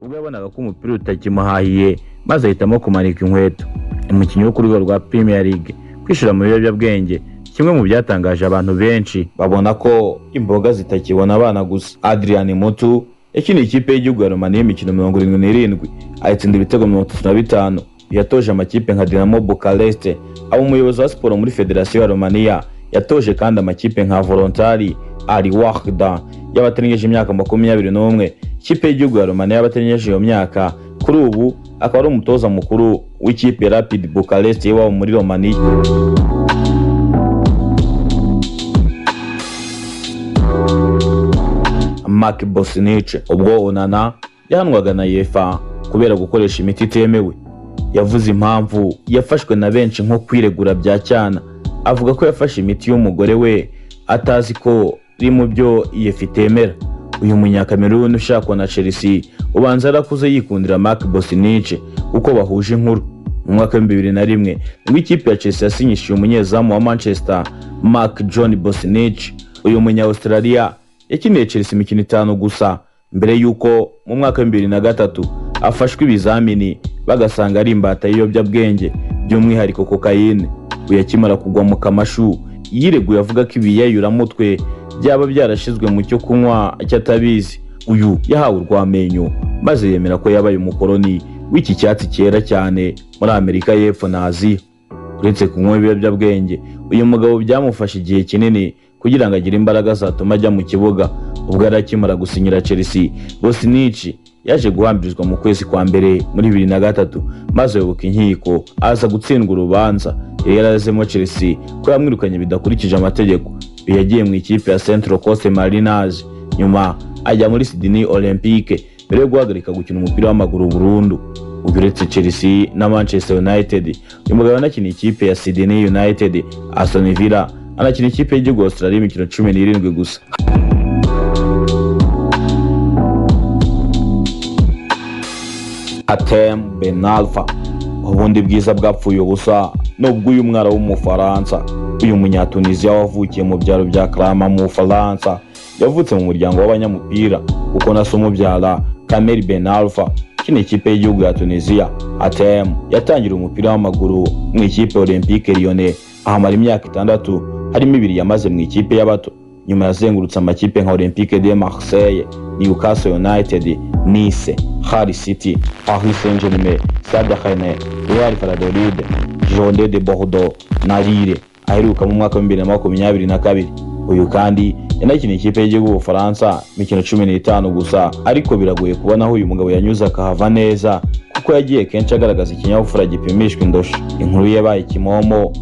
Ubwo yabonaga ko umupira utakimuhahiye, maze ahitamo kumanika inkweto. Umukinnyi wo ku rwego rwa Premier League kwishora mu biyobyabwenge, kimwe mu byatangaje abantu benshi babona ko imboga zitakibona abana gusa. Adrian Mutu yakiniye ikipe y'igihugu ya Romania imikino 77, ayitsinda ibitego 35. Yatoje amakipe nka Dinamo Bucharest, aba umuyobozi wa siporo muri Federasiyo ya Romania. Yatoje kandi amakipe nka Voluntari Al Wahda y'abatarengeje imyaka 21, ikipe y'igihugu ya Romania y'abatarengeje iyo myaka. Kuri ubu akaba ari umutoza mukuru w'ikipe ya Rapid Bucharest y'iwabo muri Romania. Mark Bosnich, ubwo Onana yahanwaga na UEFA kubera gukoresha imiti itemewe, yavuze impamvu yafashwe na benshi nko kwiregura bya cyana, avuga ko yafashe imiti y'umugore we atazi ko iri mu byo UEFA itemera. Uyu munyakameruni ushakwa na Chelsea ubanza yarakuze yikundira Mark Bosnich kuko bahuje inkuru. Mu mwaka wa 2001 nibwo ikipe ya Chelsea yasinyishije umunyezamu wa Manchester Mark John Bosnich. Uyu munya Australia yakiniye Chelsea imikino 5 gusa mbere y'uko mu mwaka wa 2003 afashwe ibizamini bagasanga ari imbata y'ibiyobyabwenge, by'umwihariko kokayine. Uyu akimara kugwa mu kamashu yireguye avuga ko ibiyayuramutwe byaba byarashyizwe mu cyo kunywa cy'atabizi. Uyu yahawe urw'amenyo maze yemera ko yabaye umukoloni w'iki cyatsi cyera cyane muri Amerika y'Epfo na Aziya. Uretse kunywa ibiyobyabwenge, uyu mugabo byamufashe igihe kinini kugira ngo agire imbaraga zatuma ajya mu kibuga. Ubwo yari akimara gusinyira Chelsea, Bosnich yaje guhambirizwa mu kwezi kwa mbere muri 2003, maze ayoboka inkiko aza gutsindwa urubanza yari yarazemo Chelsea ko yamwirukanye bidakurikije amategeko. Uyu yagiye mu ikipe ya Central Coast Mariners, nyuma ajya muri Sydney Olympique mbere yo guhagarika gukina umupira w'amaguru burundu. Ubwo uretse Chelsea na Manchester United, uyu mugabo yanakiniye ikipe ya Sydney United, Aston Villa, anakina ikipe y'igihugu Australia imikino 17 gusa. Hatem Ben Alpha, ubundi bwiza bwapfuye ubusa nubwo uyu mwara w'umufaransa. Uyu munyatunisiya wavukiye mu byaro bya Clermont mu Bufaransa, yavutse mu muryango w'abanyamupira kuko na se umubyara Kamel Ben Alpha ukina ikipe y'igihugu ya Tunisia. Hatem yatangira umupira w'amaguru mu ikipe Olympique Lyonnais, ahamara imyaka 6 harimo 2 yamaze mu ikipe y'abato. Nyuma yazengurutse amakipe nka Olympique de Marseille, Newcastle United, Nice, Hull City, Paris Saint-Germain, Stade Rennais, Real Valladolid, Girondins de Bordeaux na Lille aheruka mu mwaka wa 2022. Uyu kandi yanakiniye ikipe y'igihugu Bufaransa imikino 15 gusa, ariko biragoye kubona aho uyu mugabo yanyuze akahava neza kuko yagiye kenshi agaragaza ikinyabupfura gipimishwa indosho. Inkuru yabaye kimomo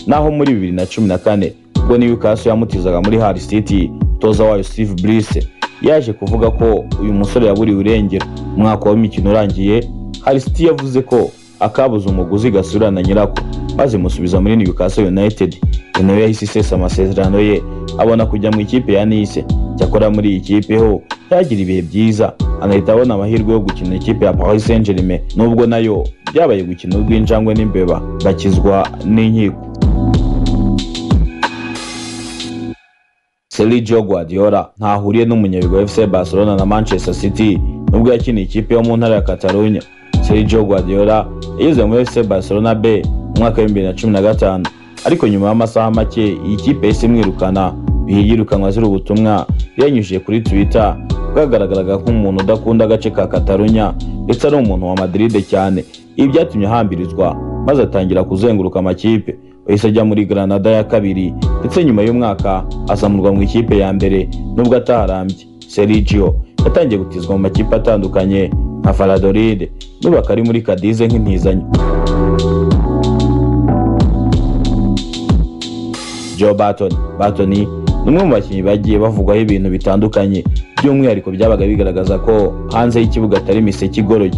naho muri 2014 ubwo Newcastle yamutizaga muri Hull City, umutoza wayo Steve Bruce yaje kuvuga ko uyu musore yaburiwe irengero. Umwaka w'imikino urangiye, Hull City yavuze ko akabuze umuguzi gasubirana nyirako, maze imusubiza muri Newcastle United. Nayo yahise isesa amasezerano ye abona kujya mu ikipe ya Nice. Cyakora muri iyi kipe ho yagira ibihe byiza, anahita abona amahirwe yo gukina ikipe ya Paris Saint-Germain, nubwo nayo byabaye gukina urw'injangwe n'imbeba bakizwa n'inkiko. Sergio Guardiola ntahuriye n'umunyabigwi wa FC Barcelona na Manchester City nubwo yakiniye ikipe yo mu ntara ya Catalonia. Sergio Guardiola yageze muri FC Barcelona B mu mwaka wa 2015, ariko nyuma y'amasaha make iyi kipe yahise imwirukana. Yirukanwa azira ubutumwa yanyujije kuri Twitter bwagaragaraga nk'umuntu udakunda agace ka Catalonia ndetse ari umuntu wa Madrid cyane. Ibi byatumye ahambirizwa maze atangira kuzenguruka amakipe. Yahise ajya muri Granada ya kabiri ndetse nyuma y'umwaka azamurwa mu ikipe ya mbere nubwo ataharambye. Sergio yatangiye gutizwa mu makipe atandukanye nka Valladolid, n'ubu akaba ari muri Cadiz nk'intizanyo. Joe Barton. Barton ni umwe mu bakinnyi bagiye bavugwaho ibintu bitandukanye, by'umwihariko byabaga bigaragaza ko hanze y'ikibuga atari imiseke igoroye.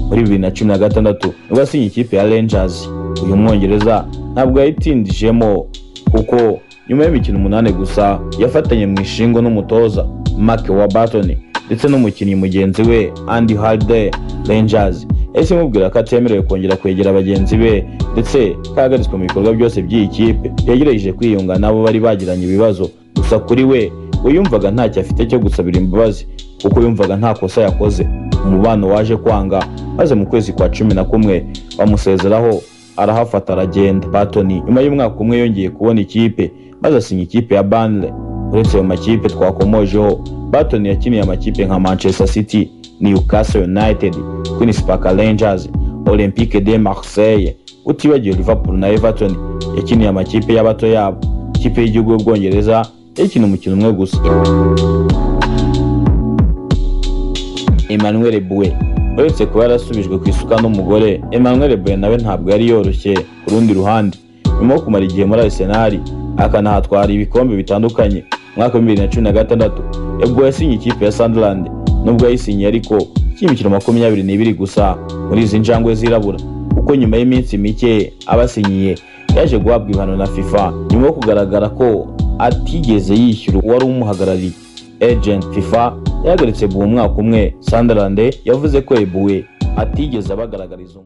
Muri 2016 nibwo yasinye ikipe ya Rangers. Uyu mwongereza ntabwo yayitindijemo kuko nyuma y'imikino 8 gusa yafatanye mu ishingo n'umutoza Mark Warburton ndetse n'umukinnyi mugenzi we Andy Halliday. Rangers yahise imubwira ko atemerewe kongera kwegera bagenzi be ndetse ko ahagaritswe mu bikorwa byose by'iyi kipe. Yagerageje kwiyunga nabo bari bagiranye ibibazo, gusa kuri we ngo yumvaga ntacyo afite cyo gusabira imbabazi kuko yumvaga nta kosa yakoze. Umubano waje kwanga, maze mu kwezi kwa 11 bamusezeraho, arahafata aragenda. Barton nyuma y'umwaka umwe yongeye kubona ikipe, maze asinya ikipe ya Burnley. Uretse ayo makipe twakomojeho, Barton yakiniye amakipe nka Manchester City, Newcastle United, Queen's Park Rangers, Olympique de Marseille, utibagiwe Liverpool na Everton. Yakiniye amakipe y'abato yabo. Ikipe y'igihugu y'Ubwongereza yakina umukino umwe gusa. Emmanuel Eboué uretse kuba yarasubijwe ku isuka n'umugore, Emmanuel Eboué nawe ntabwo yari yoroshye. Ku rundi ruhande, nyuma yo kumara igihe muri Arsenal akanahatwara ibikombe bitandukanye, mu mwaka wa 2016 Eboué yasinye ikipe ya Sunderland. Nubwo yayisinyiye ariko imikino 22 gusa muri izi njangwe zirabura, kuko nyuma y'iminsi mike abasinyiye yaje guhabwa ibihano na FIFA nyuma yo kugaragara ko atigeze yishyura uwari umuhagarariye, agent. FIFA yahagaritse Eboué umwaka umwe. Sunderland yavuze ko Eboué atigeze abagaragariza